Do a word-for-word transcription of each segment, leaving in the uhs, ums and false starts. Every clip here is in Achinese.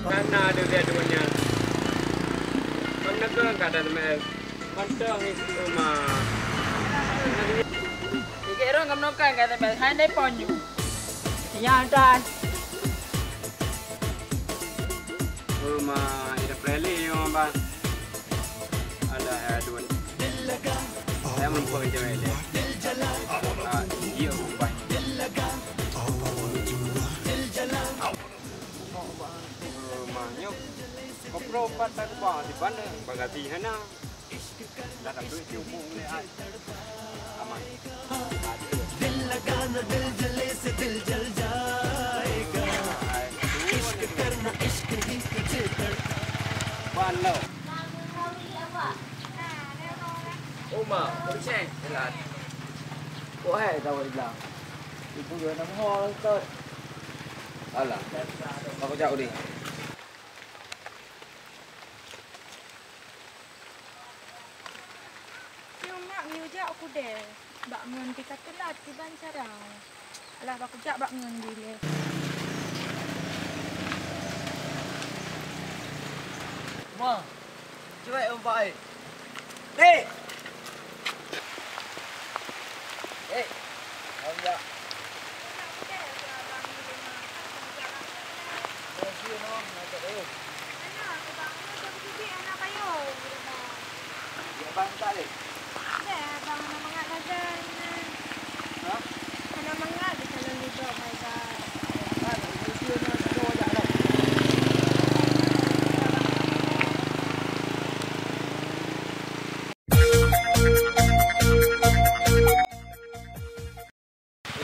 Kana ada dia dunia. Mana ke kada teman? Mantong itu mah. Tiga orang kamu nokai kata bel. Hai dai ponyu. Sinyal dan. Rumah ida preli yang apa? Ada adun. Saya menempuh cewek dia. Ah, iya, umpan. Rumahnya. Kopro empat tak kubah di mana? Bagasi hana. Dah tak duit siumu mulai ai. Aman. Ban lo. Uma, kucing, jelas. Oh, hai, tahu bilang. Ibu dia nama hol kot. Alah, aku cak udi. Nyoe mak ngiyu jak u keudè, bak ngon pih ka teulat kiban cara. Alah, bak kujak bak ngon dilèe. Ma, cuek umpai. Dek! Dek! Ayo, ya.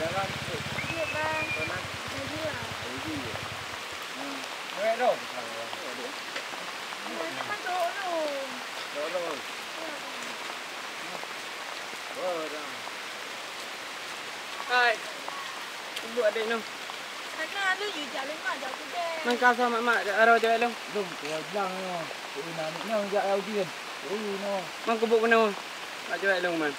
Ya kan? Iya, Bang. Mana? Iya. Iya. Hmm. Weh, dong. Iya, kan cowok lu. Cowok lu. Iya, Bang. Oh, dah. Hai. Ibu adik nyoe. Hana, lu yue jak leumah, jak kudeh. Nang ka sama mak, jak aro cewek lom. Lom, keu blang nyoe. Keu na aneuk nyoe jak Yaudi kan. Ui, nyoe. Mang kubuk keunoe. Mak cewek lom man.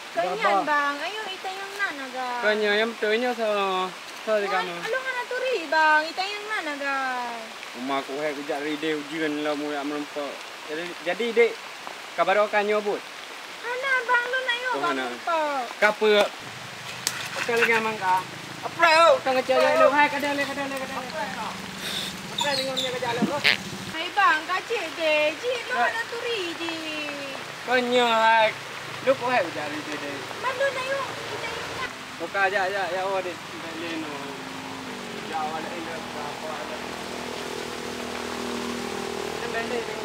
Keu nyan, Bang. Ayo, itanyong nan, Aga. Keu nyan, nyang beutôi nyoe soe. Soe di kamoe. Along hana turi, Bang. Itanyong nan, Aga. Uma ku hai kujak rideh ujeuen lom yak meurumpok. Jadi, jadi, Dek, ka barô ka nyoe buet? Hana, Bang, lôn na yoh, oh, Bang, hana. Meurumpok. Ka peue? Oke lagèe mang ka. Apre, oh, ka ngecek lé lôn. Hai, kadang lé, kadang lé, kadang lé. Apre, deungon nyoe ka jalan, oh. Hai, Bang, ka cit deh. Jih, lôn hana turi jih. Kon nyoe, hai. Lôn ko hai kujak rideh deh. Man lôn na yoh, kita yoh, Bang. Buka, jak, jak, jak, oh, deh. Bèk lé nyoe. Jak awak laén dah, apa dah. Kan bèk lé nyoe.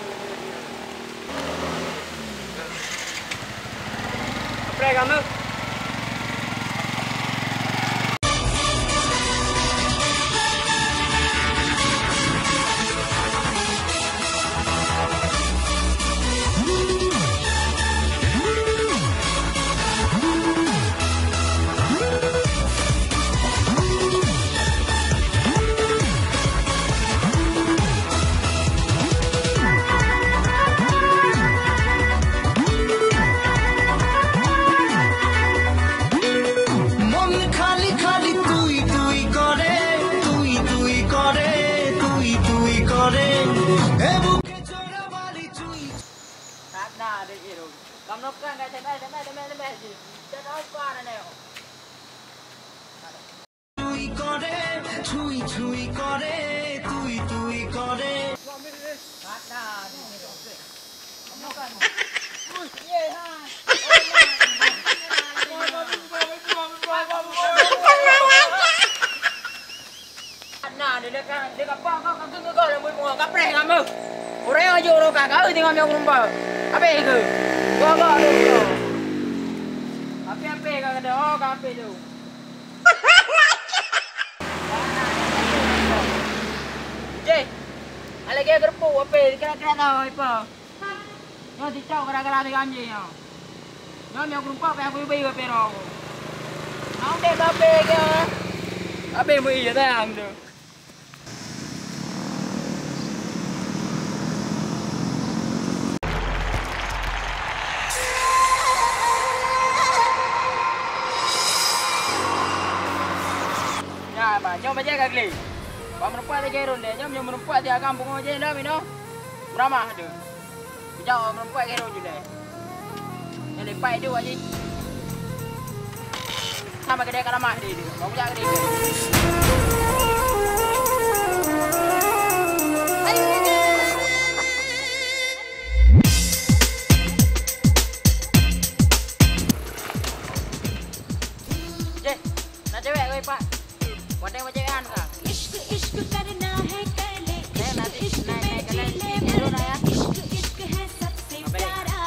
Apa kamu? মন খালি খালি তুই তুই করে, তুই তুই করে, তুই তুই করে। এ বুকে চড়াবালি চুই। That na deh iru. Kamu nak kan dah tembak, tembak, tembak, tembak je. Dah tahu kau ada neo. তুই করে, ছুঁই ছুঁই করে, তুই তুই করে। That na deh iru. Na, dia ka, dia ka pah kau, ka keu kau lam buet bunga, ka preh kamoe. Ureueng aju uroe ka, ka eu tinggai miyueb geurumpa. Habéh keu? Gok-gok tu. Habéh-habéh ka keunoe, oh, ka habéh tu. Jeh, alèh geureupu, habéh, kira-kira tahu apa. Nyoe sicok gara-gara tigam jih nyoe. Nyoe miyueb geurumpa payah kuyubi keu piro. Nyoe deh babé keu. Babé meuié sayang tu. Nyan, bah, nyoe bajèe ka gleh. Bak meureumpok lagèe rôn lé, nyoe meunyoe meureumpok di agam pungo jih lom inoe. Meuramah deuh. Bijak meureumpok lagèe rôn jih lé. Nyan leupah idéh wajih. Sama keudéh ka ramah deh. Bak kujak keudéh. Jeh, na cewek weh, Pak. Watèe macam mana, Kak? इश्क इश्क करना है कर ले, इश्क इश्क में जी ले मर ले, इश्क इश्क है सबसे प्यारा।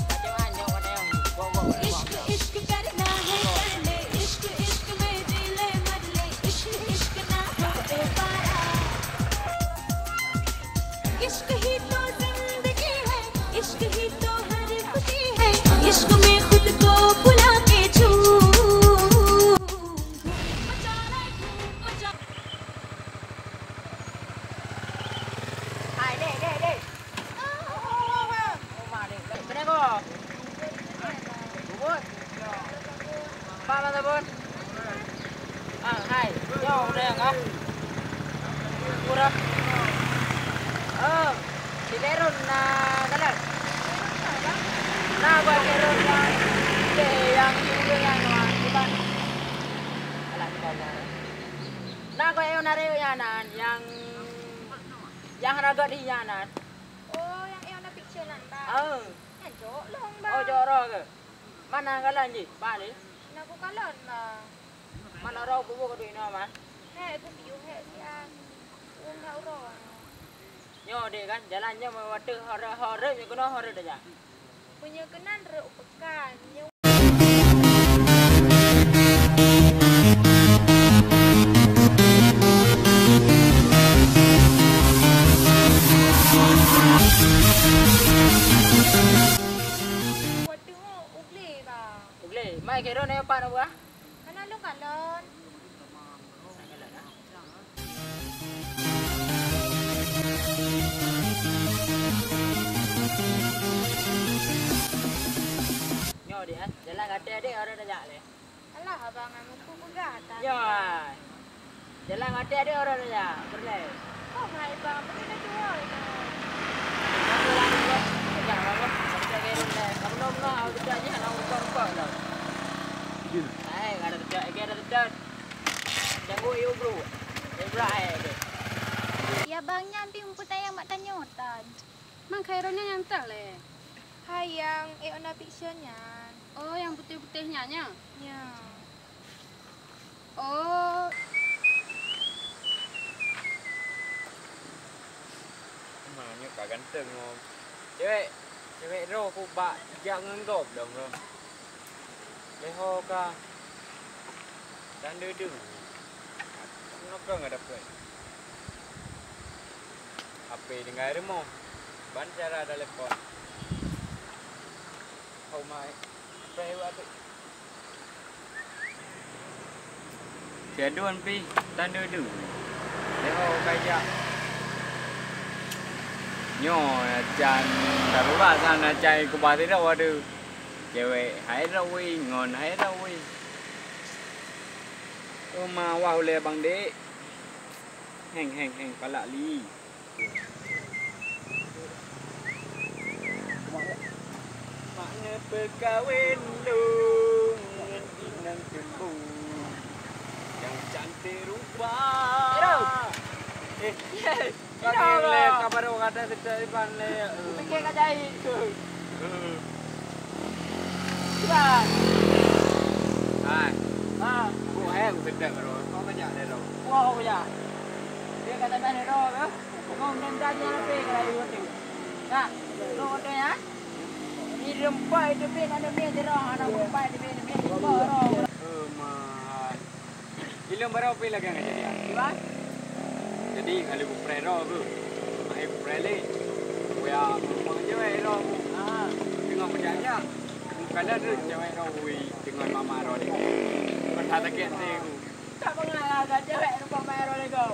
Macam mana, watèe yang gok-gok, gok-gok. इश्क इश्क करना है कर ले, इश्क इश्क में जी ले मर ले, इश्क इश्क ना हो ए पारा। इश्क ही तो जिंदगी है, इश्क ही तो हर खुशी है, इश्क में खुद को भुला के छू। Hai, dek, dek, dek. Oh, ma, dek. Bubur. Apa, Bang Sabun? Ah, hai. Nyoe udah ya, kah? Kurang. Oh, di Lerun na galak. Na buat Lerun yang, eh, yang, yang, yang, yang, yang, Na goe eu narek nyan nan, nyang, nyang ragot di nyan nan. Oh, nyang eu na picture nan, Bang. Oh. Nyan jok lôn, Bang. Oh, jok roh ke? Mana galan jih? Ba lé? Na ku kalon, Bang. Mana roh kubu ka duek inoe, Man? He, ku piôh he sian. Wong dak uroe. Nyoe dek kan, jalan nyoe memang watèe hore, hore nyoe keunoe hore dah jak. Meunyoe keunan rot u peukan, nyoe. Watèe nyoe u glé, Bang. U glé, mai keu droeneuh pat na buah. Hana lôn kalon. Nyoe dek, eh. Jalan gata dek, orang dah jak leh. Alah, abang, aku peugah tak. Nyoe, ah. Jalan gata dek, orang dah jak. Perleh. Oh, hai, bang, apa kena jual itu? Aku lah, aku. Peugah, bang, aku. Aku tak kira leh. Kamu nak, nak, aku tak je, nak rukok-rukok tau. Hai, ada tedak, ada tedak. Jangan yuk, bro. Ibrahim. Ya, bang, nyan pi mumput ayam mak tanyoe tan. Mang Khairul nyan nyang tak leh. Hai, nyang eu na picture nyan. Oh, nyang putéh-putéh nyan nya? Nya. Oh. Manyok ka ganteng, Om. Cewek, cewek droe ku bak jak ngon gob dong, Om. Leho ka dan deudeueng. Nokong ada pun. H P tinggai rumoh. Ban cara telepon. Oh my. Apa yang buat tu? Jadon pi tan dulu. Leho kajak. Nyoe can darurat sana cai kubah tidak waduh. Cewek hai rawi ngon hai rawi. Uma wah uleh bang dek. Heng heng heng palak li. Makna peukawen lôn ngon inong teumbông nyang cantik rupa. Eh, kami leh ka baru kata sedek iban leh. Pikir ka jahit tu. Iban. Hai. Ha. Bu hai sedek baru. Kau banyak leh tu. Wow ya. Dia kata mana tu? Ngom dan tanya lebih kalau ibu tu. Nah, lo tu ya. Ni rempai tu bin ada bin roh, ada rempai tu bin bin roh. Oh my. Ilong baru apa lagi yang jadi? Iban. Jadi kalau bu pre roh tu. Mai bu pre le. Wea memang je wei roh. Ah, tengok macam je. Kalau ada cewek roh wei dengan mama roh ni. Kata sakit ni. Tak mengalah kat cewek rupa mai roh lego.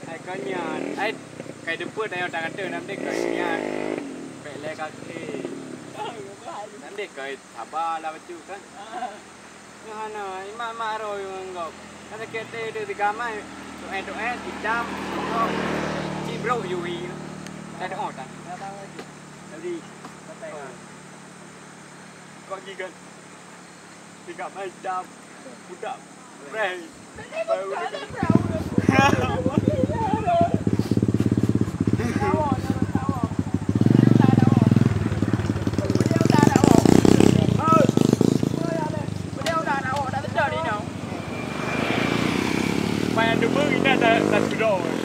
Ai kau nyan. Ai kai depan dah yang tak kata nanti kau nyan. Pek le kaki. Nanti kau sabar lah baca kan. Nyoe hana, iman mak roh yang anggap. Kan sakit hati dia digamai. Doa-doa, idam, cit brok yue. Dah doa tadi. Tadi. Kok gigat? Tiga macam. Budak. Breh. Payah deungoe, ingat tak, tak tudok. Bos,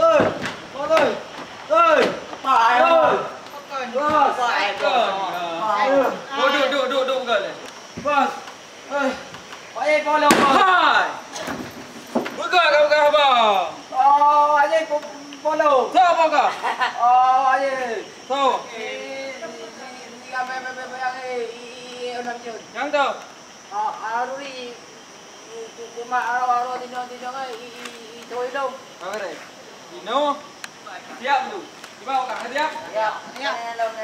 oi, bos, oi, oi. Apa, oi? Bos. Apa, oi? Duduk, duduk, duduk, duduk, duduk. Bos. Eh, Pak Yai, tolong, Bos. Hai! Peugah ka peugah, Bang. Oh, Pak Yai, po-, tolong. Soe peugah? Oh, Pak Yai. Soe? Eh, ni, ni, ni, ni, ramai, ramai, ramai, ramai, eh, i, i, i, orang tu. Nyang tu? Ah, ah, Ruri. Ku, ku, ku mak aro, aro, tinong, tinong, eh, i, i, i, i, Soe Ilong. Apa dia? Inoe, siap tu. Cuba buka, siap? Siap. Siap.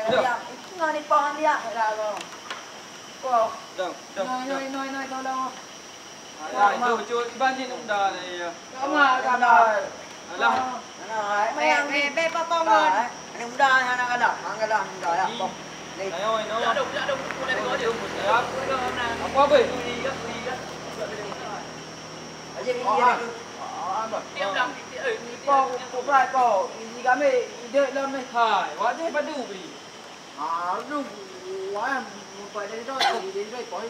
Siap. Itu ngan ipah dia. Siap, bang. Wah. Dong, dong, dong. Noi, noi, noi, noi, tolong. Alah, itu, itu, iban cit muda dah, ya. Sama, sama. Alah. Alah, eh, eh, eh, eh, papangan. Alah, eh. Anak muda, anak galak. Anak galak, muda, ya. Ih. Bang. Ni. Ayo, inoe. Dah, dah, dah, dah, dah, dah, dah. Siap. Apa, Boy? Aje, oh, ah. Ah, ah, bah. Tiap dah, tiap, eh, tiap, tiap. Kau, kau, kau, isi kami, ide lom ni. Hai, wajah padu beri. Ah, lu, wah, muka jadi tu, jadi tu, koi.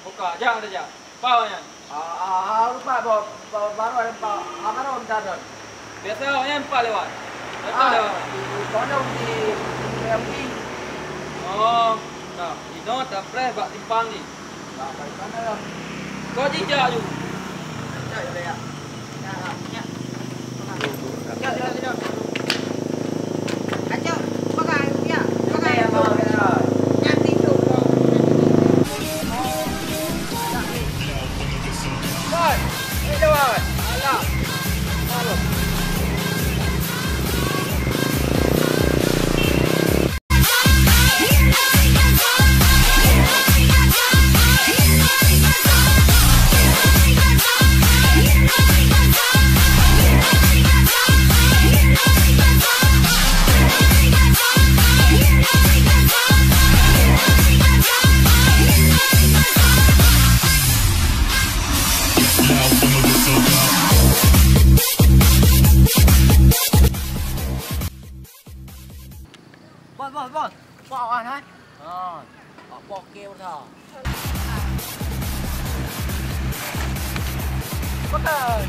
Buka, jak, dah, jak. Pau nyan. Ah, ah, ah, lupa, ba-, ba-, baru ada empat, ah, baru ada dah. Biasa awak nyan empat lewat. Betul dah. Ah, di, di pondok di, di M P. Oh, nah, inoe tapreh bak simpang ni. Nah, bak simpang dah. Kau jijak ju. Jijak ju, ya. Ya, ya. Ya, ya, ya. Kacau, pakai, ya, pakai. Ya, ya, ya. Nyan pintu. Bos, bos, bos. Bos, ah, nah. Ah, bos, oke, bos. Pakai.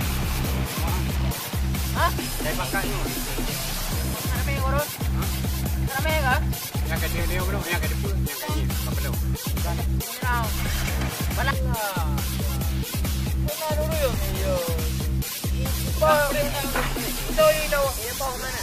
Hah? Saya pakai ni. Mana main, Guru? Hah? Mana main, kan? Yang kedua dia, bro. Yang kedua, yang kedua. Apa belum? Bukan. Ini tahu. Balas. Bukan dulu, yo, yo. Ini, Pak. Sorry, tahu. Ini, Pak, mana?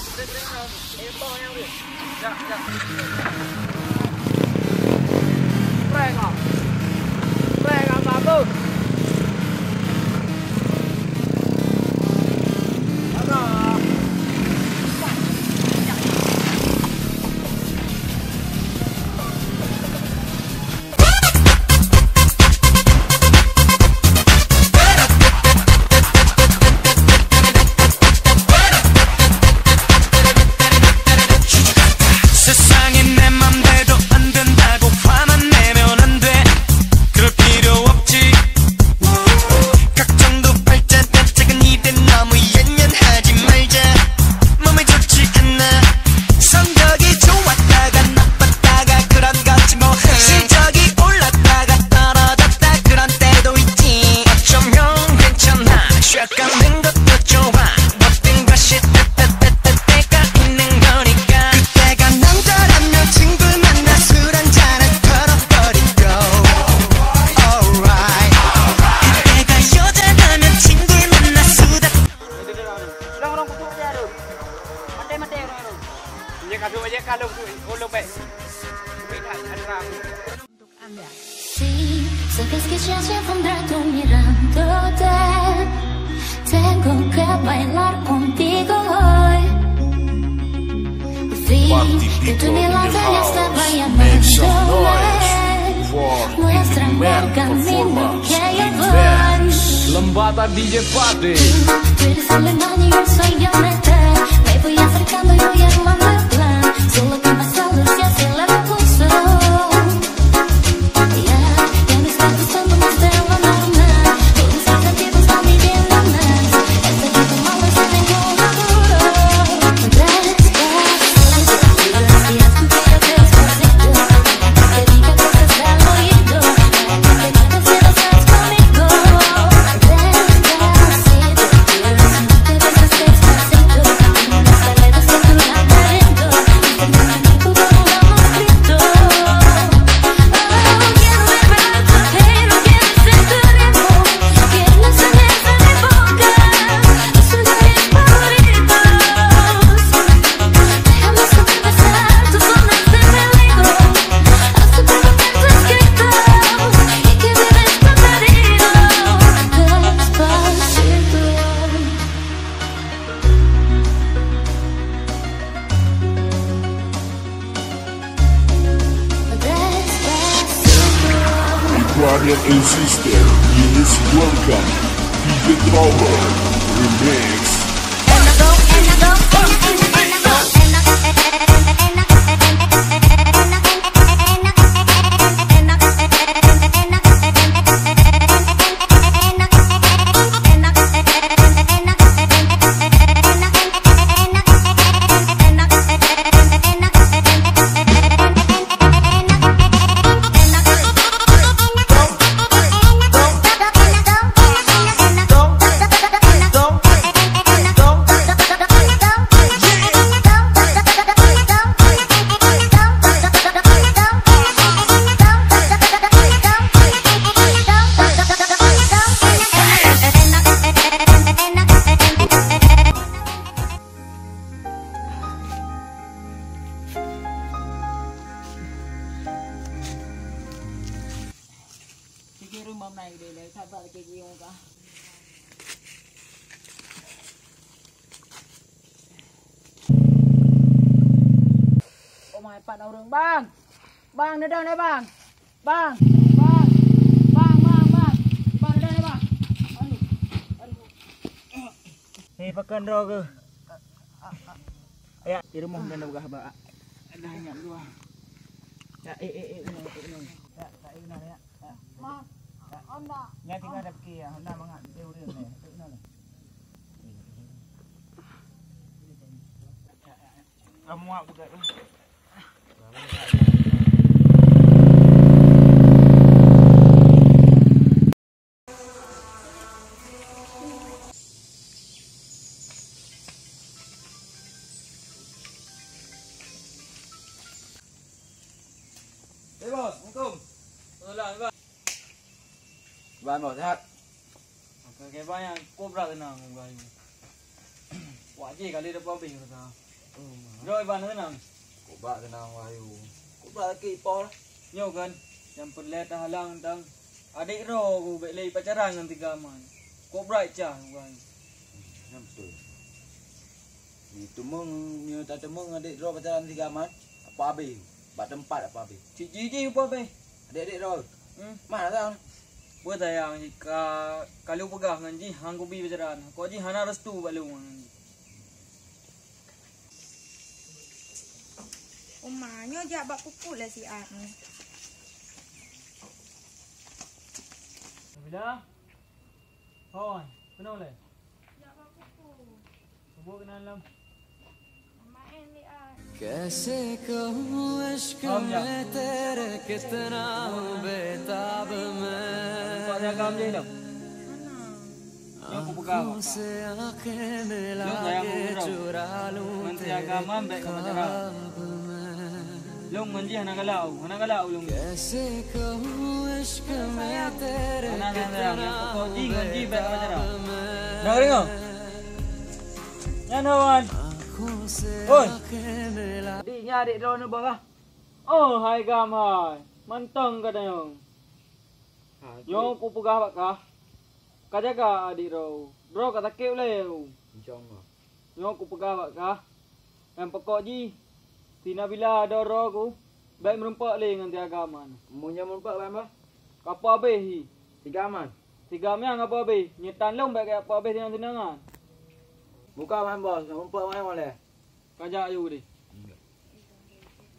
세상이 내 맘대로 안 된다고 화만 내면 안 돼. 그럴 필요 없지. 걱정도 팔자. 다짝은 이대 너무 연연하지 말자. 몸에 좋지 않아. 성적이 좋았다가 나빴다가 그런 거지 뭐. 실적이 올랐다가 떨어졌다 그런 때도 있지. 어쩌면 괜찮아. 쉬어가는 것도 좋아. 모든 것이 때때때때때가 있는 거니까. 그때가 남자라면 친구 만나 술 한 잔에 털어버리고. Alright. 그때가 여자라면 친구 만나 수다. Orang-orang kutuk dia tu. Maté-maté orang tu. Dia kasut aja kalau tu, kalau baik. Tapi tak ada. Untuk Anda. Si, sabes que ya se pondrá tu mirándote. Tengo que bailar contigo hoy. Party people in the house, make some noise for P P Man Performance Events. Lembata D J Party. Tú eres el engaño y el sueño, me voy acercando, yo llamando el plan. Solo que me saludes y así la cosa. Italian Ancestor, please welcome D J Trouble Remix. Oh my, pat na ureueng, Bang. Bang, neudong deh, Bang. Bang, bang, bang, bang, bang. Bang, neudong deh, Bang. Aduh, aduh. Hei, pakon droe keuh? Ya, di rumoh dan peugah bak. Ada nyak dua. Ya, eh, eh, eh, inong, eh, inong. Ya, tak inong, ya. Ya. Ma, ya. Honda. Nyak tinggal ada pikir, ya. Honda mangat, dia ureueng, ya. Tak inong, ya. Kamu awak peugah tu. Eh, Bos, assalamualaikum. Waalaikumsalam, Bos. Bang, Bos, sehat? Oke, oke, Bang, nyang kobra tenang, Bang. Wajib kali dah pabih rasa. Oh, Bang. Joi, Bang, tenang. Kobra tenang, Wahyu. Kobra sakit, Pol. Nyoe kan, nyang peureulèe tahalang tang. Adék droe ku bèk lé pacaran ngon Tiga Aman. Kok brat cah ku hai. Nyan beutôi. Di teumong, meunyoe tateumong adék droe pacaran Tiga Aman, apa abéh? Bak teumpat apa abéh? Cit jih-jih apa abéh? Adék-adék droe. Hmm. Mana tang? Peue sayang jih ka, ka lôn peugah ngon jih han kubi pacaran. Kok jih hana restu bak lôn ngon jih. Uma nyoe jak bak pupuk lé siat nyoe. Nabila. Hoi, keunoe lé. Jak bak pupuk. Pupuk keunan lom. Maén lé ai. कैसे कहूँ इश्क में तेरे कितना बेताब मैं। Nampak dia agam je dah. Mana? Nyoe kupeugah bak kah. Lôn sayang keu droe. Ngon si Agam bèk kapacara. Lôn ngon jih hana galak, hana galak ulôn. Hana, hana, hana, nyang pokok jih ngon jih bèk kapacara. Na deungö? Nyan wan. Oi. Adik nyan adik droeneuh bah kah? Oh, hai Gam hai. Mantong ka dayong. Nyoe kupeugah bak kah. Ka jaga adik droe. Droe ka sakét ulèe. Insya Allah. Nyoe kupeugah bak kah, nyang pokok jih, si Nabila doro ku, bèk meurumpok lé ngon si Agam nyan. Meunyoe meurumpok, ban boh? Ka po abéh hi. Si Agam nyan? Si Agam nyan ka po abéh. Nyoe tan lôn bèk kajak po abéh sinan-sinan nyan. Buka, ban boh, meurumpok ngon nyan lé. Kajak yue deh.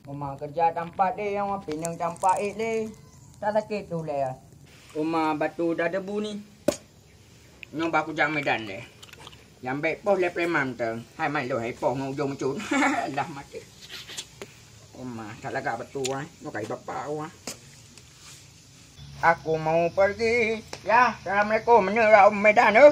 Uma keureuja tampat deh, nyang pineung tampat ék lé. Tak sakét tu lé. Uma batu dah debu ni. Nyoe bah kujak meudan deh. Nyang bèk poh lé preman teuh. Hai malu hai poh ngon ujong cut. Lah maté. Uma tak lagak batu ah. Nyoe kai bapak wah. Aku mau pergi. Ya, assalamualaikum. Meunyoe lam meudan tu.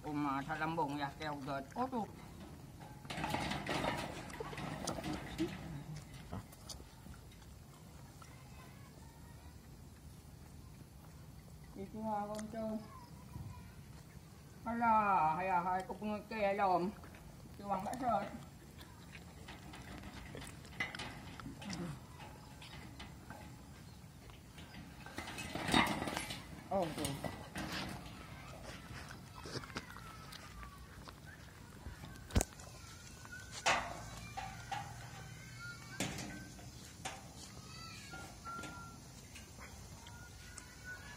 Uma that lambông yah keu udot. Aduh. Itu ha kong tu. Alah, hai hai ku peungeuh keu lom. Tuang bak sot. Oh, tu.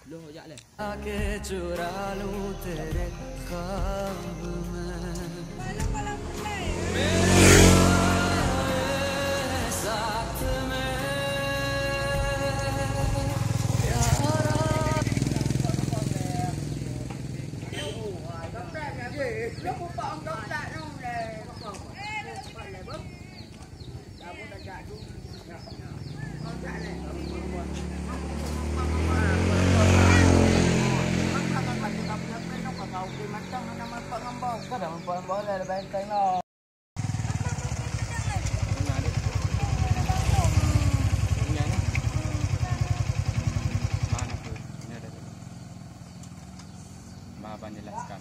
Loh, jak leh. आके चुरा लूं तेरे ख्वाब में। Bah ban jelaskan.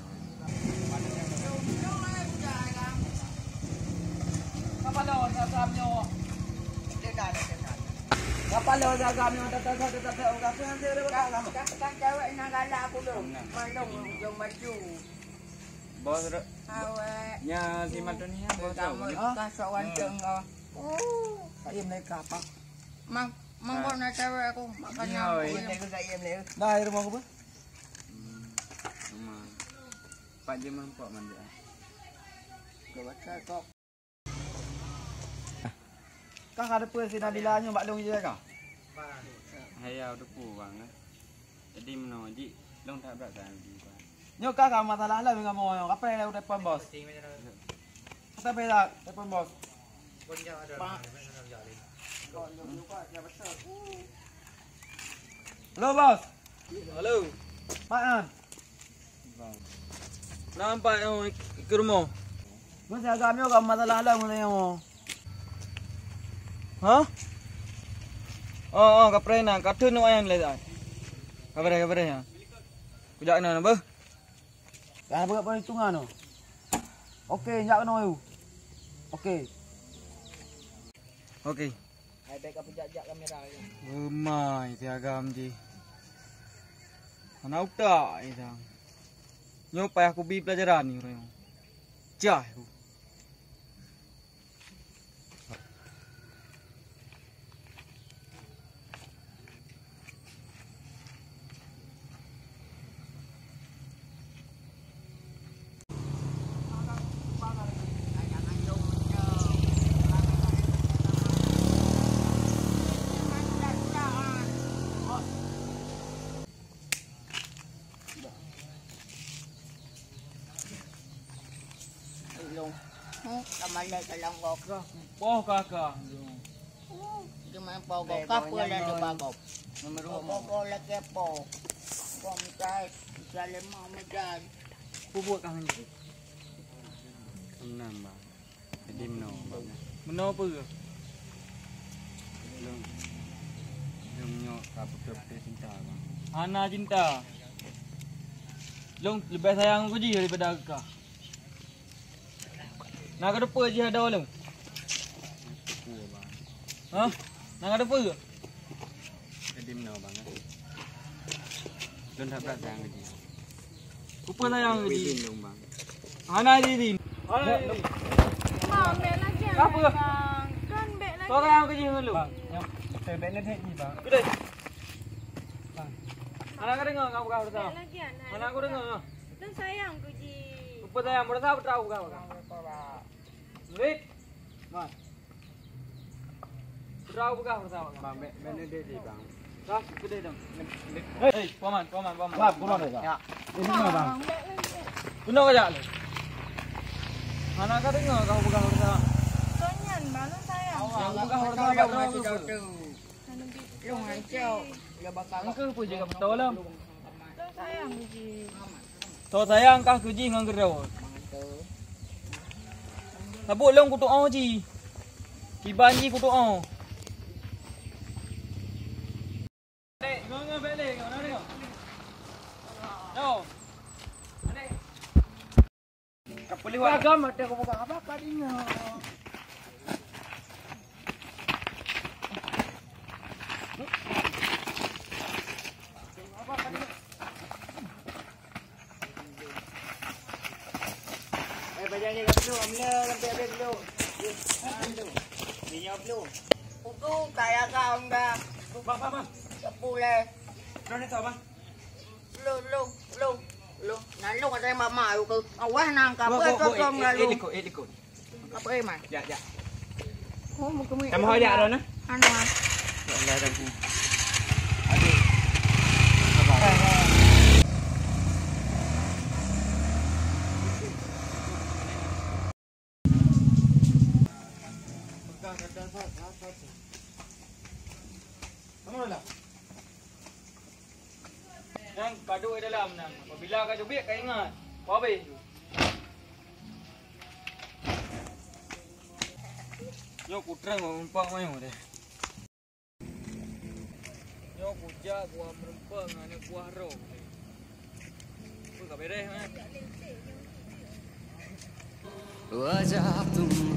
Bos, nya si Matun ni, bos. Ka sok ganteng kau. Oh, tak iya mereka apa? Mang, mang kau nak cewek aku, makanya aku. Dah, di rumah aku, Bos. Hmm, memang. Empat jam empat mandi ah. Kau baca kok. Kah ada pun si Nabila nyoe bak lông je kah? Hai ya, udah pulang eh. Jadi meunoe jih, lông that brat kan di. Nyoe kah ka masalah lah dengan mo nyoe. Kapai lah udah telepon bos. Kapai lah telepon bos. Pak. Halo, Bos. Halo. Pak An. Nampak yang ke rumah. Bos, agak nyoe ka masalah lah mulai nyoe. Ha? Oh, oh, kapreh na, katun nu ayam le. Kapreh, kapreh ya. Kujak na, beuh. Ka beureukat peuhitungan tu. Oke, jak keunoe yue. Oke. Oke. Hai, bèk ka peujak-jak kamera nyoe. Beumai si agam jih. Hana utak, eh, sang. Nyoe payah kubi peulajaran ni ureueng nyoe. Cah ku. Lông. Hmm, ka malèe ka lông gok. Poh ka ka. Hmm, geumeupok gok, ka peue lé leuba gok. Nomor dua. Gok, gok, lagèe po. Gok meutai, bisa lima meter. Kubuet ka hanjeuet. Enam, Bang. Jadi meunoe, Bang. Meunoe peue? Lông, lông nyoe ka beutôi-beutôi cinta, Bang. Hana cinta. Lôn leubeh sayang keu jih daripada kah. Na kateupeue jih adoe lôn? Hah? Na kateupeue? Keudim no, Bang. Lôn that brat sayang keu jih. Kupeue sayang keu jih? Keudim lôn, Bang. Hana izin. Hana izin. Bang, bèk lagèe nyan, Bang. Kan bèk lagèe. Soe sayang keu jih ngon lôn? Bang, nyoe, beutôi bèk neudeuk jih, Bang. Beutôi. Bang. Hana kadeungoe kapeugah peurasaan. Bèk lagèe nyan. Hana kadeungoe. Lôn sayang keu jih. Peue sayang, peurasaan, peue tahu kau. Murit. Man. Peue tahu peugah peurasaan. Bang, bèk, bèk neudeuk jih, Bang. Dah, keudeh dong. Hei, paman, paman, paman. Bang, keunoe deh, Bang. Ya. Ini mana, Bang? Bang, bèk lagèe nyan. Keunoe kajak lé. Hana kadeungoe kau peugah peurasaan. Kon nyan, Bang, lôn sayang. Nyang peugah peurasaan bak droe keuh. Lôn hancô, ya bakal. Engkau pun jaga beutôi lom. Lôn sayang keu jih. Soe sayang kah keu jih ngon keudroe. Sabab lôn kutu'oh jih. Kiban jih kutu'oh. Dek, ngong-ngong bèk lé, ngong-ngong. Yo. Dek. Ka peuleueh. Agam ada kau pegang apa kat ingat. Eh, bajang ni kat dulu, amla sampai habis dulu. Dia nyoe dulu. Utu kaya kau dah. Bang, bang, bang. Sepuluh. Dah ni tahu, bang. Lôn, lôn, lôn, lôn. Nyan lôn asai mak-mak ayue keu. Awah nang ka. Bok, bok, bok, eh, eh, eh, likot, eh, likot. Apa, eh, man? Jak, jak. Oh, mau kemui. Tambah jak dah, nah. Hana. Ya Allah, dah. Aduh. Sabar. Pegang dada, Sat. Sat, Sat. Kamu dah. Nyan ka duek dalam nyan. Apabila ka teubiet, ka ingat. Kau habéh. Nyoe kutrang bak meurumpok manyueng deh. Nyoe kujak buah meureumpok ngon aneuk buah roh. Peue ka beres, man? Wajah tumbuh,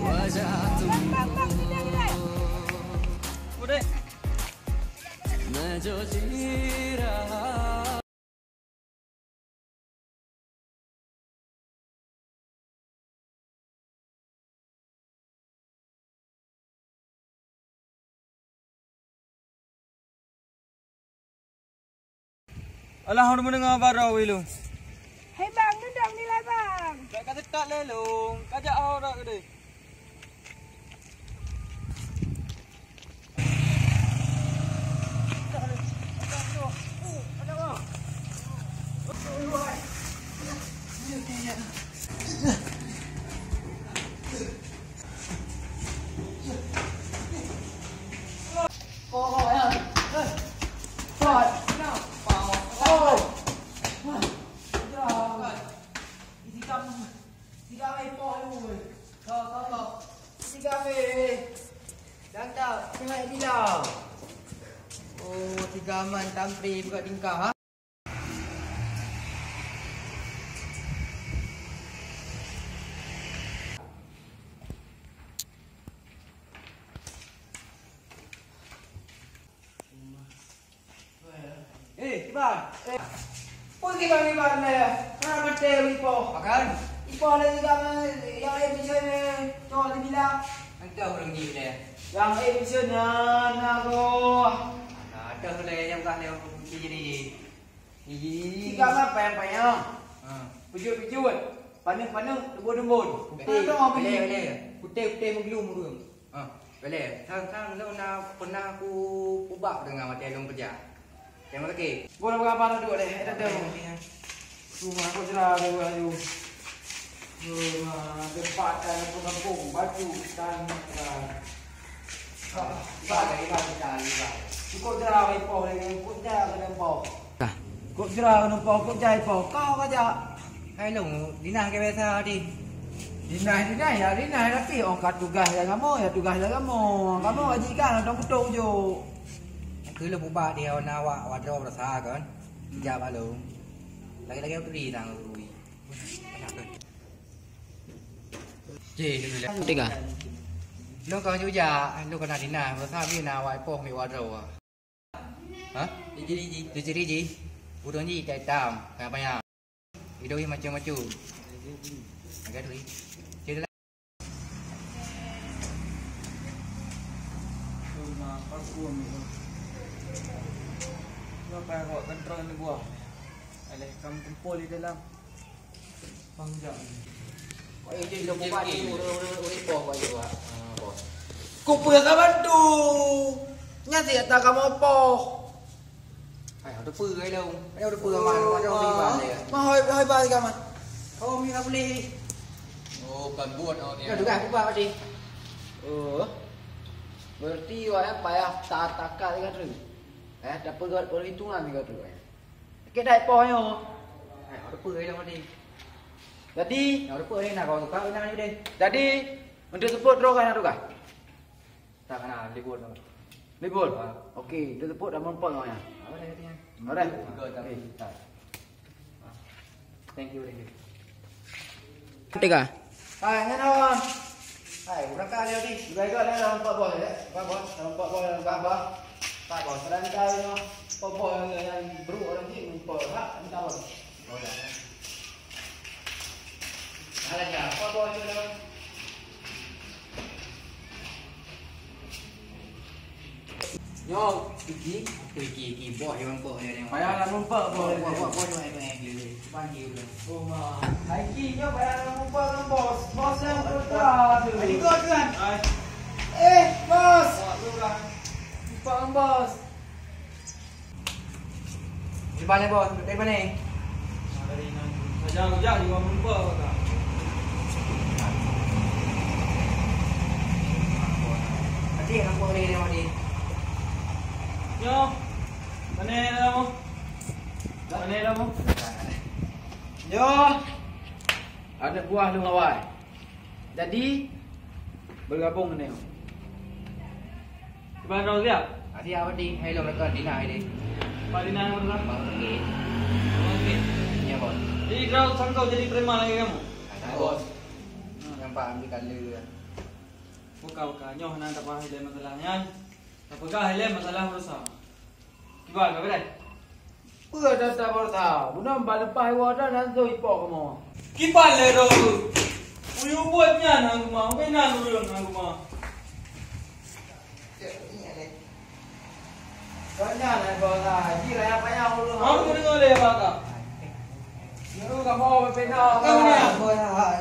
wajah tumbuh. Udah. Meujojira. Alah, hana meudeungoe baroe weh lôn. Hai bang, dudong nilai bang. Dak ka teutak lé lôn, ka jak ho dak keudeh. Oh, tiga man tampri buka tingkah, ha? Eh, Iban. Eh. Peue Iban, Iban, eh? Hana maté Ipoh. Akan? Ipoh lé Iban, eh, nyang eh, bisa, eh, cok di bila. Entah ureueng ngieng deh. Nyang eh, bisa nyan, agoh. Nah, ada lé nyang kah lé jadi. Tiga mah payang-payang. Ha. Peujuet-peujuet. Paneuk-paneuk, dembon-dembon. Putih, putih, putih meuglum ureueng. Ha. Boleh. Sang-sang lôn na pernah ku ubak deungon watèe lôn keureuja. Terima kasih. Boleh berapa dah dua deh? Ada dah. Rumah aku cerah dua laju. Rumah tempat dan kampung baju dan, ah, Iban, Iban, Iban, Iban. Cukup jera Ipoh lagi, cukup jera kena Ipoh. Kok jera kena Ipoh, kok jai Ipoh. Kau aja. Hai long, dinah ke biasa di. Dinah, dinah, ya dinah, tapi orang kat tugas ya kamu, ya tugas ya kamu. Kamu haji kan, ada betul je. Keu lôn peubat di awak, awak droe beurasa kan. Jak bak lôn. Lagèe-lagèe uturi tang urui. Cih, dulu lah. Tiga. Lôn ka jujak, lôn ka na dinan, beurasa bina awak ipoh mi wadroe. Ha? Jijiri ji. Jijiri ji. Ureueng ji itam-itam, kaya panyang. Idong ji macam-macam. Agak tu. Cih, dulu lah. Cuma parfum itu. Lo payah kok kontrol ni buah. Aleh kam kumpul di dalam. Bang jak. Kok eh, jadi lo buka ni, urut, urut, urut, poh kok juga. Ah, poh. Ku peue ka bantu. Nyan siat ta kamoe poh. Hai, ada peue ai lom. Ada peue aman, ada peue aman. Ma hoi, hoi ba ka aman. Oh, mi ka boleh. Oh, kan buat oh dia. Dah tugas buka tadi. Oh. Berarti awak payah takat-takat dengan tu. Eh, dapat buat perhitungan juga tu. Oke, dah poh nyoe. Hai, ada peue ai lom tadi. Jadi, ada peue ai nak kau tukar nak ni deh. Jadi, untuk support terus kan tukar. Tak kena libur tu. Libur? Ha. Okey, dia tepuk dah merumpok ngon nya. Apa dia katanya? Ada. Tiga tapi tak. Ha. Thank you, thank you. Tiga. Hai, nyan awak. Hai, udah kali tadi. Udah juga dah dalam empat bos ya. Empat bos, dalam empat bos, dalam empat bos. Empat bos. Sedangkan empat bos yang, yang beruk orang ni, empat. Ha, minta bos. Oh, dah. Ada apa bos tu dah? Nyoe, iki, iki, iki, iki, boh, jangan boh, jangan. Payah lah numpuk, boh. Boh, boh, boh, boh, jangan, jangan, jangan, jangan. Panggil dia. Oh, ma. Iki, nyoe payah lah numpuk, kan, bos. Bos yang bergerak tu. Lagi kuat, kan? Hai. Eh, bos. Kuat tu, kan. Numpuk, kan, bos. Di mana, bos? Dari mana? Dari nan. Saja hujan juga melupa, kata. Nanti nampak ni, dia mati. Nyoh. Mana dah, bos? Mana dah, bos? Nyoh. Aneuk buah lôn awai. Jadi, bergabung nyoe. Kiban droe siap? Siap, Adi. Hai, lôn rekan Dina ini. Pak Dina yang mana? Bang Oke. Bang Oke. Ya, bos. Jadi, droe sangkau jadi preman lagi kamu? Ada, bos. Hmm. Nampak ambil kala. Buka, buka. Nyoh, nak tak paham masalah nyan. Tak peugah ilèe masalah berusaha. Kiban, ka beureh? Peue ata beurasa? Bunoe ban leupah iwoe ata nan sôh ipoh kamoe. Kiban lé droe? Uyue buet nyan hana guma, ubé nan ureueng hana guma. Kau nyan hai beurasa, ji raya payah ureueng. Kamu deungoe lé baka. Nyoe kamoe bepena. Kamu nyan. Hai, hai,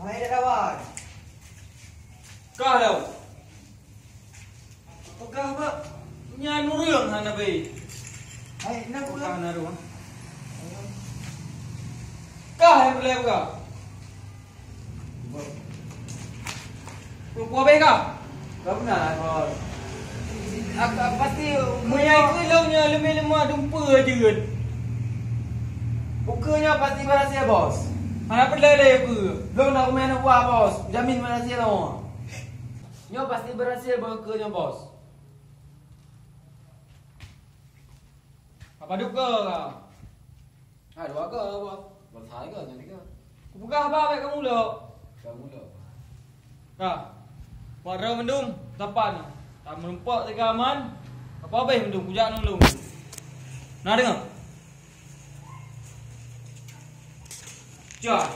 hai, dah kawan. Kah lom. Peugah bak nyan ureueng hana bei. Hai, na peugah. Peugah na ureueng. Kah nyang peureulèe peugah. Peue, peue habéh kah? Ka beuna, bos. Ak-, ak-, pasti meunyoe keu lôn nyoe leumah-leumah dumpeue jeuet. Ukeue nyoe pasti berhasil, bos. Hana peureulèe lé ukeue. Lôn na rumah aneuk buah, bos. Jamin berhasil lôn. Nyoe pasti berhasil bak ukeue nyoe, bos. Apa duka kah? Ha, dua kah, bos? Bos hai kah, jadi kah? Kupeugah haba bèk kamu lok. Kamu lok. Kah. Buat droe mandum, sapan. Tak meureumpok tiga aman. Apa habéh mandum, kujak nang lôn. Na deungoe? Cah.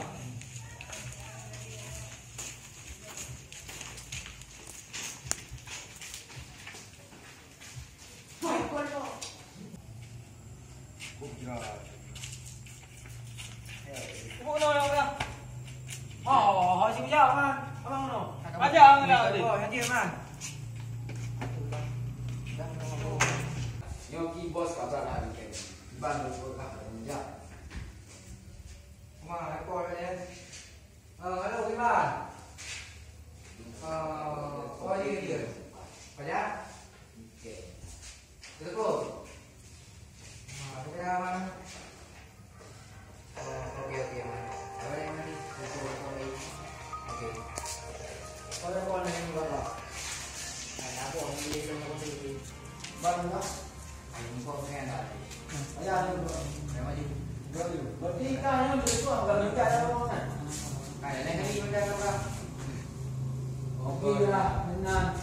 Ibu kena orang dah. Oh, oh, si Ujang, man. Abang kena. Ajak orang dah tadi. Oh, yang dia, man. Nyoki bos kata nak bikin. Ban tu kah, Ujang. Wah, rekor dia. Ah, halo, Iman. Ah, oh, iya, iya. Banyak? Telepon. Ah, ada mana? Oh, oke, oke, Iman. Ada yang mana? Telepon, telepon lagi. Oke. Telepon lagi, Iman, Bang. Nah, aku ambil telepon dulu. Bang, Bang. Oke lah, tenang.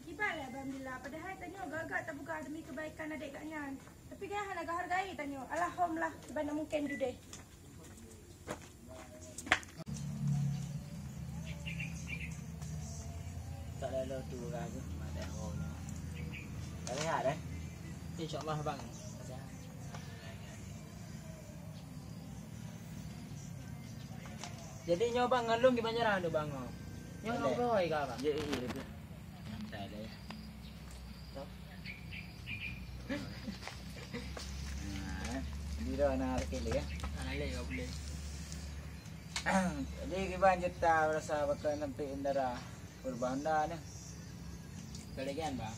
Kiban lé, alhamdulillah. Padahai tanyoe gagak tapeugah demi keubaikan adék gobnyan. Tapi gobnyan hana geuhargai tanyoe. Alhamdulillah, kiban mungken judeh. Tak lalu tu orang tu, mak dah ho ni. Tak lihat, eh? InsyaAllah, bang. Jadi nyoe bang, ngon lôn kiban cara tu bang, oh. Nyoe ngon Boleh. Roy ka bang? Ya, iya, iya. Santai lah ya. Nah, di dah nak lagi lagi ya. Ah, lagi boleh. Jadi kiban cerita rasa bakal nampak darah perubahan dah ni. Kalian bang.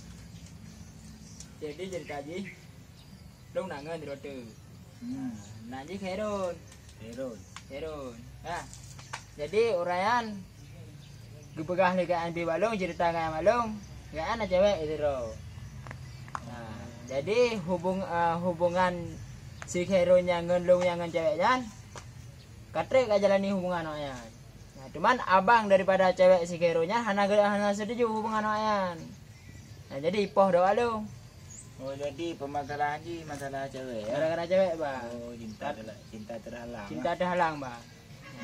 Jadi cerita ji. Lôn na ngon droe teuh. Hmm. Na jih Khairun. Khairun. Khairun. Ha. Jadi ureueng nyan geupeugah lé keuadaan pih bak lôn, cerita ngon bak lôn, keuadaan na cewek sidroe. Ha. Jadi hubung-, eh, hubungan si Khairun nyan ngon lôn nyan ngon cewek nyan, ka trép ka jalani hubungan awak nyan. Nah, cuman abang daripada cewek si Khairun nyan hana ge-, hana setuju hubungan awak nyan. Nah, jadi ipoh dok along. Oh, jadi permasalahan jih masalah cewek, ya? Gara-gara cewek, bang. Oh, cinta Tat- terla-, cinta terhalang, Cinta ya? Terhalang, bang.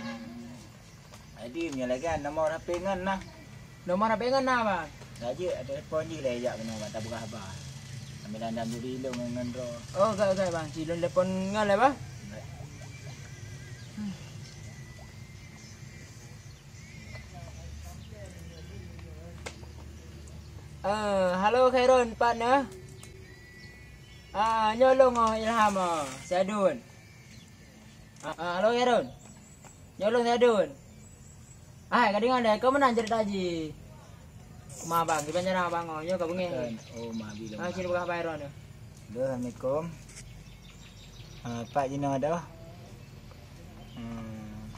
Hmm. Jadi, meunyoe lagèe nomor H P ngon nah. Nomor H P ngon nah, bang. Dak jeuet, telepon jih lé jak keunoe, bang, tapeugah haba. Sambil andam duri lôn ngon droe. Oh, gak, gak, bang. Ci lôn telepon ngon lé, bang. Gak. Eh, halo Khairun, pat neuh? Ah, nyoe lôn, oh, Ilham, oh, si Adun. Ah, ah, halo Khairun. Nyoe lôn si Adun. Hai, ka deungoe lé, keu meunan ceurita jih? Ma bang, kiban cara abang, oh, nyoe ka beungéh. Bukan. Oh, ma bilong. Ah, sini peugah haba droeneuh. Halo, assalamualaikum. Ah, pat jinoe dah. Hmm.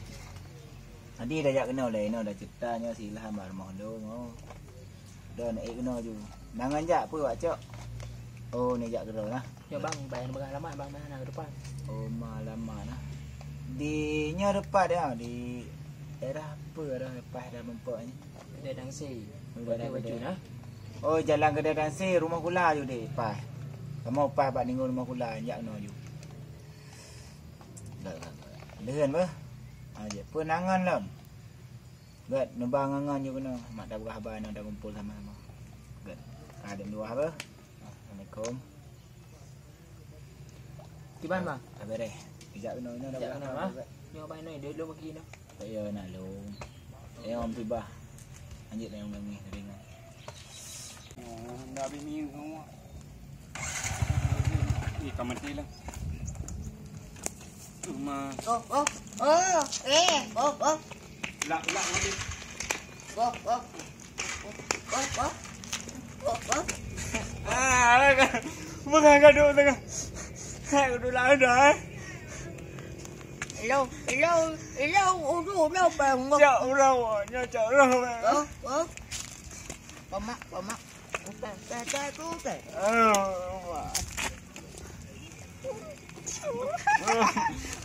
Tadi dah jak keunoe lé, inoe dah ceurita nyoe si Ilham bak rumoh lôn, oh. Dah na ék keunoe ju. Nangan jak peue wak cok? Oh, ni jak keudroe lah. Nyoe bang, bak nyang peugah alamat bang, meuhana keu depan. Oh, ma alamat nah. Di nyoe depan dia, di daerah peue dah lepas dah mumpok ni? Kedai Dangse. Oh, daerah kedai. Baju nah. Oh, jalan Kedai Dangse, Rumoh Kula ju deh, pas. Kamoe pas bak ninggoe Rumoh Kula, jak keunoe ju. Dah, dah, dah. Leuheun beuh. Ha, jeuet. Peue nangan lom? Gét, neuba ngon-ngon ju keunoe. Mak tapeugah haba nyoe takumpul sama-sama. Gét. Ka deuh luwah beuh. Assalamualaikum. Kiban, bang? Ka beureh. Ijak keunoe nyoe. Ijak keunoe, bang. Nyoe bang, nyoe, duduk lagi nyoe. Tak payah nak lôn. Eh, orang pibah. Lanjut dah yang nangis tadi. Oh, dah habis minyak semua. Eh, ka mati lah. Rumah. Oh, oh, oh, eh, oh, oh. Ulak, ulak mati. Oh, oh. Oh, oh. Oh, oh. Ah, bukan gaduh tengah. Hai, udah lah dah, eh. Hello, hello, hello, udah, udah, bang. Cak urang, wah, nyoe cak urang, wah. Oh, oh. Pamak, pamak. Utai, utai, utai, utai. Oh, wah.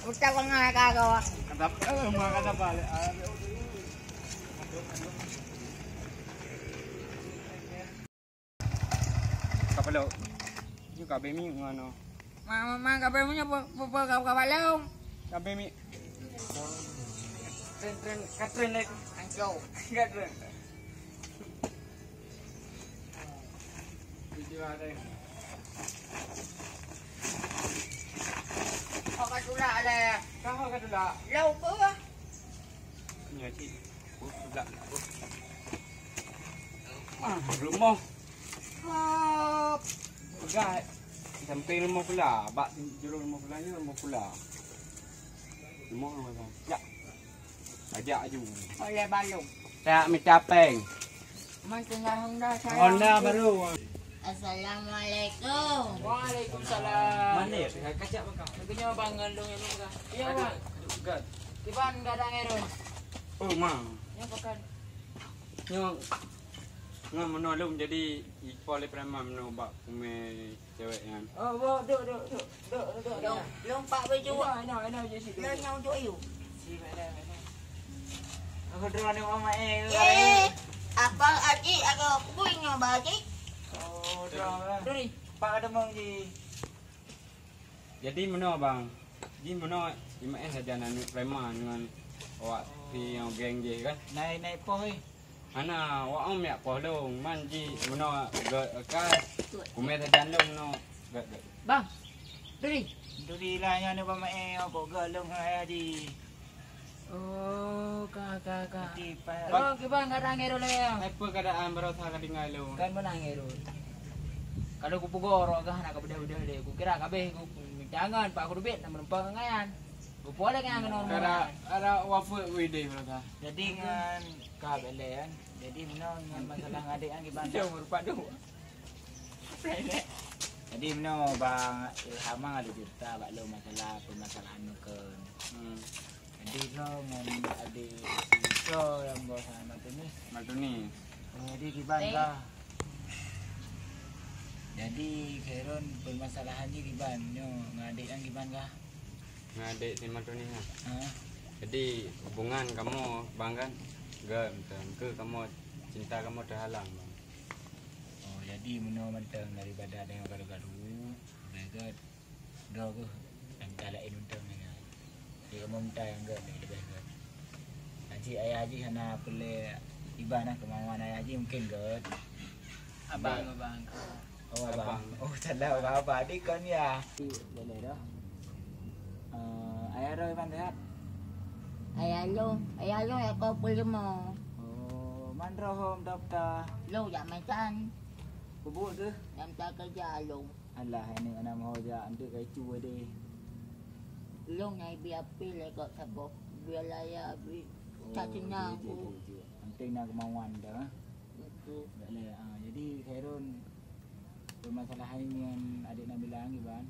Utai bangai ka kau. Kata, eh, ma kata balik. Kapalo. Ju ka bemi ngono. Ma, ma, ma, ka bemi nyoe pe, pe, pe, ka, ka balong. Ka bemi. Tren, tren, ka tren lagi. Angkau. Ka tren. Video ada. Kau ka tulak ada. Kau ka tulak. Lau apa? Nyaji. Oh, tulak. Ah, rumoh. Hop. Peugah sampéng Rumoh Kula, bak jurông Rumoh Kula nyoe Rumoh Kula. Rumoh Rumoh Kula. Jak. Ajak aju. Oleh balong. Tak mita péng. Man tinggal Honda saya. Honda baru. Assalamualaikum. Waalaikumsalam. Mana ya? Kacak bang. Lagunya bang ngandung yang muka. Iya bang. Aduh, aduh, pegat. Iban gadang eroi. Oh, ma. Nyoe pakai. Nyoe ngon meunoe lom jadi ipo lé preman meunoe bak kumé cewek nyan. Oh, bo, duk, duk, duk, duk, duk, duk. Lom, lom pak baju. Ina, ina, ina, je situ. Lom nyang duk ayu. Si, mana, mana? Aku droe ni mama eh. Eh, apa aji aku bui nyoe ba aji? Oh, droe. Duri. Pak ada mong ji. Jadi meunoe bang, jih meunoe Imaén sajan aneuk preman ngon awak pi nyang geng jih kan. Nai, nai poh eh. Hana, wak om yak poh lông, man jih meunoe gèt kan. Kumé sajan lông meunoe gèt, gèt. Bang, duri. Duri lah nyan bang Maé, kok gèt lông ayah jih. Oh, ka, ka, ka. Jadi, pa- Bang, kiban keadaan Khairul ya? Apa keadaan barosa ka tinggai lông? Kan menang Khairul. Kalau ku pugoro kah nak ka bedah-bedah deh. Ku kira kabeh ku jangan pak ku debit nak menumpang ngan. Ku polek ngan kena orang. Ada, ada wafa wideh barosa. Jadi ngan ka bele kan. Jadi meunoe ngan masalah ngadek kan kiban. Jauh merupak dua. Jadi meunoe bang Ilham ada cerita bak lông masalah permasalahan nukon. Hmm. Jadi droe ngon adek si Ico nyang boh sama tu ni. Mak tu ni. Oh, jadi kiban kah? Jadi Khairul permasalahan ni kiban nyoe ngon adek kan kiban kah? Ngon adek si Mak tu ni ha. Ha? Jadi hubungan kamoe bang kan gèt mantong keu kamoe cinta kamoe teuhalang bang. Oh, jadi meunoe mantong daripada dengan garu-garu, gèt Droe geuh, nyang ka laén untông nyan. Di umum ta nyang gèt leubeh gèt. Aji ayah jih hana peureulèe iban keumawan ayah jih mungken gèt. Abang, abang. Oh, abang. Abang. Oh, salah abang, abang. Adik kon ya. Boleh dah. Eh, ayah droe iban sehat? Ayah lôn, ayah lôn ya kau peuleumah. Oh, man droe hom doktor? Lôn jak macan. Peubuet geuh? Nyang ta kerja lôn. Alah, aneuk hana meuho jak, eunteuk ka icu deh. Lôn nyang ibi api lé kok saboh, biar laya bri. Oh, tak kenyang jeuet, jeuet, jeuet. Penting na kemauan dah. Betul. Tak lé, ah, jadi Khairul, permasalahan ini ngon adik Nabila ngiban.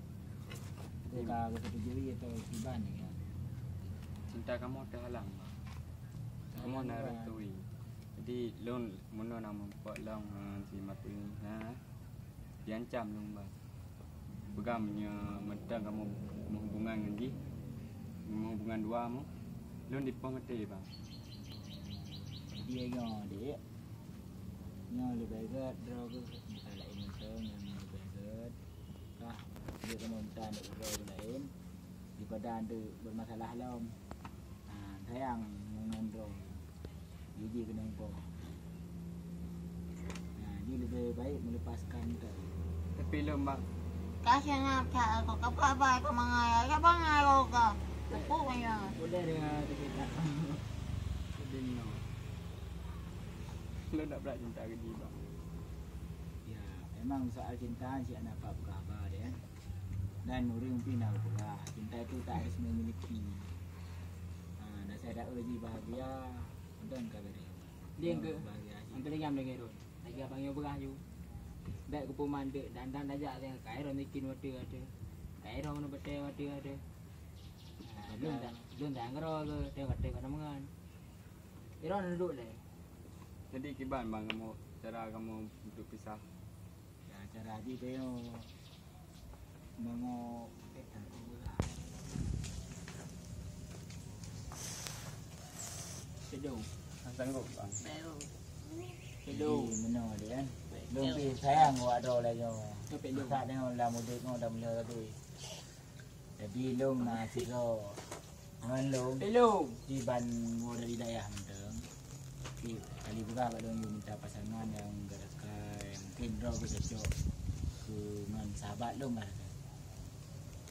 Aku ka geusetujui atau kiban ni ya? Cinta kamoe teuhalang, Bang. Kamoe na reutui. Jadi lôn meunoe na muphom lôn, ah, si Matui ni, ha. Diancam lôn, Bang. Peugah meunyoe mantong kamoe meuhubungan ngon jih, meuhubungan dua mo, lôn dipoh maté, Bang. Jadi nyoe, Dek, nyoe leubeh gèt droe geuh, meusalah mantong nyang leubeh gèt. Kah, jeuet kamoe meutan droe laén, daripada deuek bermasalah lom. Ha, sayang ngon droe. Jiji keunong po. Ha, ji leubeh baik meulepaskan droe. Tapi lom, Bang. Ka siang nyan that kok ka ba-ba keu mangai, ka bangai kok ka. Pupuk nyan. Boleh dengan kita. Jadi no. Lôn nak brat cinta keu ji, Bang. Ya, memang soal cinta cit hana peugah haba deh. Dan ureueng pih na peugah, cinta itu tak harus memiliki. Ha, dan saya dak uji bahagia, dan ka beres. Dia ke? Bahagia cit. Antara jam dengan Khairul. Lagi abang nyoe peugah ju. Bèk kupeumandek dan dan dajak dengan Khairul miskin watèe-watèe. Khairul mana beutôi watèe-watèe. Ha, lôn dah, lôn dah ngeroe ke, tengok-tengok nama ngan. Khairul duduk leh. Jadi kiban bang kamoe cara kamoe untuk pisah? Ya, cara jih tengok. Meungo, eh, tak tahu lah. Sanggup, Bang. Jadi, meunoe dia kan. Lôn pih sayang awak droe lagèe nyoe. Tak tengok lam udép nyoe dah meulheueh lagi. Jadi, lôn na sidroe. Ngon lôn. Hello. Di ban mo dari dayah mantong. Tapi kali peugah bak lôn, yue minta pasangan nyang gata rakai, mungkin droe geuh cocok keu ngon sahabat lôn gata rakai.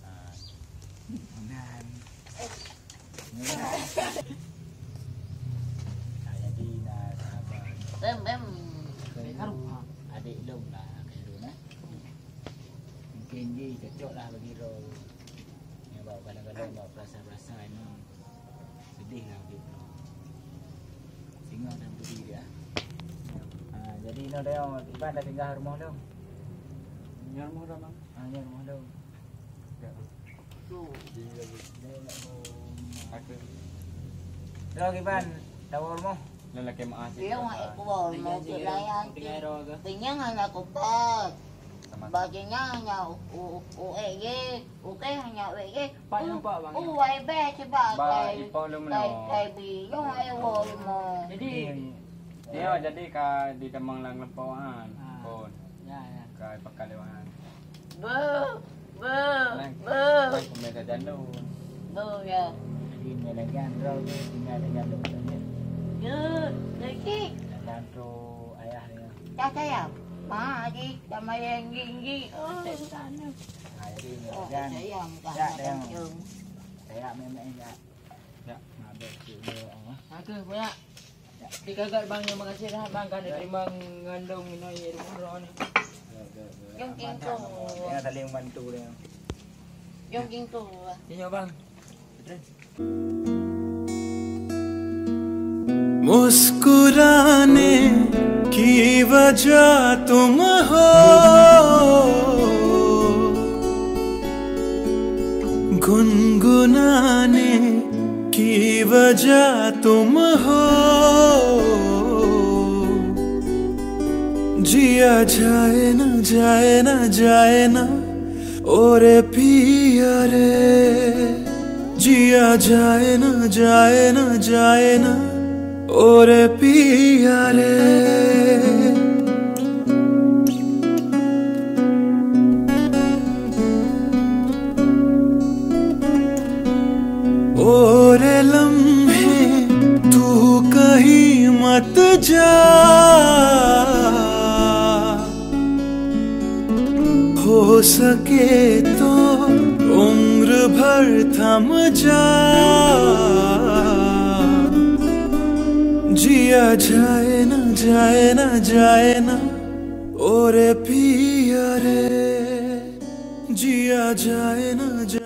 Ah, meunan. Meunan. Ah, jadi na sahabat. Em, em. Adek lôn lah, Khairul, eh. Mungkin jih cocok lah bagi droe. Nyan bak kadang-kadang bak perasaan-perasaan nyoe sedih lah udép droe. Singoh dan pedih dia. Ha, jadi inoe dah, iban dah singgah rumoh lôn. Nyoe rumoh lôn, Bang. Ha, nyoe rumoh lôn. Ya. Tu. Dia nak mau. Aku. Droe kiban, tawor moh. Lôn lakèe meu'ah cit. Lôn hana kuwoe, mau cit layan cit. Kenyang hana kupat. Sama. Bak kenyang hana u-, u-, u-, uék jih. Ukéh hana uék jih. Pat nampak, Bang, ya? Uwai bèe cit bak kai, ipoh lôn kai, meunoe. Kai bi. Lôn hana woe lôn. Jadi, ya, jadi ka ditamong lam kelompok, ha. Ah. Pun. Ya, ya. Ka pakai lewat. Beuh, beuh, beuh. Beuh, ya. Jadi, nilai gandrung tu, tinggal di gandrung tu, ya. Ya, lagi. Gandrung ayah dia. Tak sayang. Ma, Haji, sama yang gigi. Oh. Ah, jadi, nilai gan. Sayang, tak sayang. Sayang memang enggak. Ya, habis tu dia, ah. Aku punya. Di kakak bang, terima kasih dah bang, kan terima ngandung ni, rumah ni. Jom kingkong. Ya, saling bantu dia. Jom kingkong. Ini bang. मुस्कुराने की वजह तुम हो, गुनगुनाने की वजह तुम हो। जिया जाए ना, जाए ना, जाए ना, ओ रे पिया रे। जिया जाए ना, जाए ना, जाए ना, ओ रे पिया रे। ओ रे लम्हे, तू कहीं मत जा। हो सके तो उम्र भर थम जा। जिया जाए ना, जाए ना, जाए ना, ओ रे पिया रे। जिया जाए ना, जाए